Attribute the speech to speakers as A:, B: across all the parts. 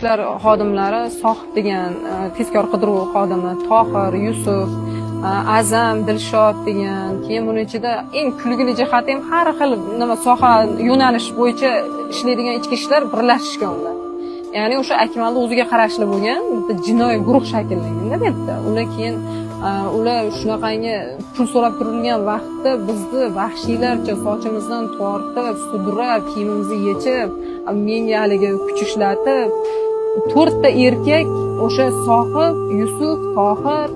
A: Ishlar xodimlari Sohib degan tezkor qidiruv xodimi, Tohir, Yusuf, Azam, Dilshod degan. Keyin buni ichida eng kulgili jihati ham, har xil nima soha, yo'nalish bo'yicha ishlaydigan ichki ishlar birlashishgan ular. Ya'ni o'sha Akmalni o'ziga qarashli bo'lgan bitta jinoiy guruh shakllanganda bu yerda. Ular keyin ular shunaqangi pul so'rab turilgan vaqtda bizni vahshiylarcha sochimizdan tortib, sudrab, kiyimimizni yechib, menga haligi kuch ishlatib, to'rtta erkak, o'sha Sohib, Yusuf, Tohir,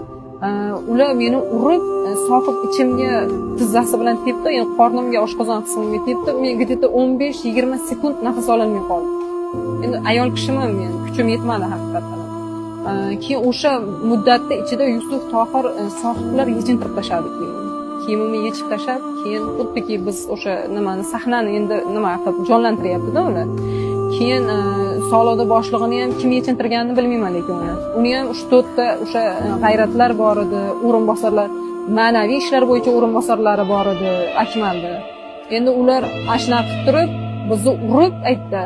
A: ular meni urib, Sohib ichimga tizzasi bilan tepdi, ya'ni qornimga, oshqozon qismimga tepdi. Men где то 15-20 sekund nafas ololmay qoldim. Endi ayol kishiman men, kuchim yetmadi haqiqatdan. Keyin o'sha muddatda ichida Yusuf, Tohir, Sohiblar yechintirib tashladi kiyimimni. Kiyimimni yechib tashlab, keyin xuddiki biz o'sha nimani, sahnani endi nima qilib jonlantiryaptida ular. Keyin soliqni boshlig'ini ham kim yechintirganini bilmayman, lekin uni ham uch to'rtta o'sha g'ayratlar bor edi, o'rinbosarlar, ma'naviy ishlar bo'yicha o'rinbosarlari bor edi Akmalda. Endi ular ana shunaqa qilib turib bizni urib aytdi.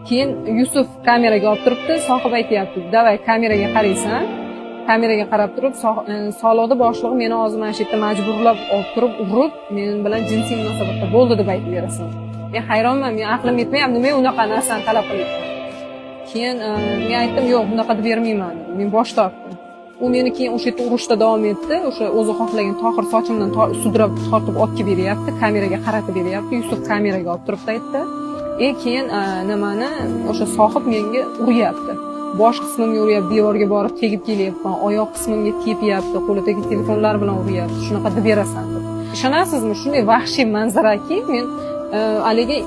A: Keyin Yusuf kameraga olib turibdi, Sohib aytyapti: "Давай, kameraga qaraysan." Kameraga qarab turib, soliqni boshlig'i meni hozir mana shu yerda majburlab olib turib urib, men bilan jinsiy munosabatda bo'ldi deb aytib berasan. Men hayronman, men aqlim yetmayapti, nimaga unaqa narsani talab qilyapman. Keyin men aytdim: "Yo'q, bunaqa deb bermayman", dedim. Men bosh tortdim. U meni keyin o'sha yerda urishda davom etdi. O'sha o'zi xohlagan Tohir sochimdan sudrab tortib olib kelib beryapti, kameraga qaratib beryapti. Yusuf kameraga olib turibdi, aytdi. И keyin nimani, o'sha Sohib menga uryapti, bosh qismimga uryapti, devorga borib tegib kelyapman, oyoq qismimga tepyapti, qo'lidagi telefonlar bilan uryapti, shunaqa deb berasan deb. Ishonasizmi, shunday vahshiy manzaraki, men haligi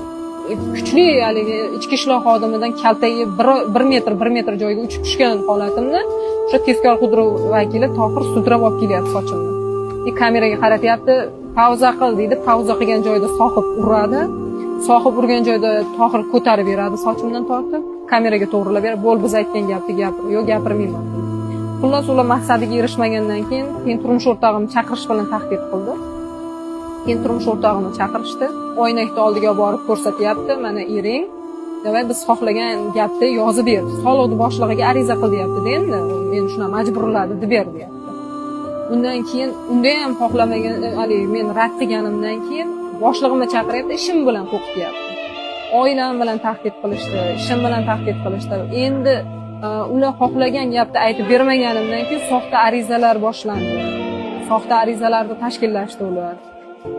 A: kuchli haligi ichki ishlar xodimidan kaltayib 1 metr 1 metr joyga uchib tushgan holatimda o'sha tezkor qidiruv vakili Tohir sudrab olib kelyapti sochimni и kameraga qaratyapti, "Pauza qil", deydi. Pauza qilgan joyda Sohib uradi, Sohib urgan joyda Tohir ko'tarib beradi sochimdan tortib, kameraga to'g'rilab beradi: "Bo'l, biz aytgan gapni gapir". "Yo'q, gapirmayman". Xullas, ular maqsadiga erishmagandan keyin turmush o'rtog'imni chaqirish bilan tahdid qildi. Keyin turmush o'rtog'imni chaqirishdi, oynakni oldiga borib ko'rsatyapti: "Mana ering, давай, biz xohlagan gapni yozib ber, soliqni boshlig'iga ariza qil", deyaptida. "Endi meni shunaqa majburladi deb ber", deyapti. Undan keyin unda ham xohlamagan, haligi men rad qilganimdan keyin boshlig'imni chaqiryapti, ishim bilan qo'rqityapti, oilam bilan tahdid qilishdi, ishim bilan tahdid qilishdi. Endi ular xohlagan gapni aytib bermaganimdan keyin soxta arizalar boshlandi, soxta arizalarni tashkillashdi ular.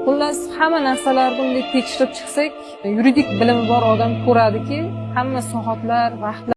A: Xullas, hamma narsalarni bunday tekshirib chiqsak, yuridik bilimi bor odam ko'radiki, hamma soatlar, vaqtlar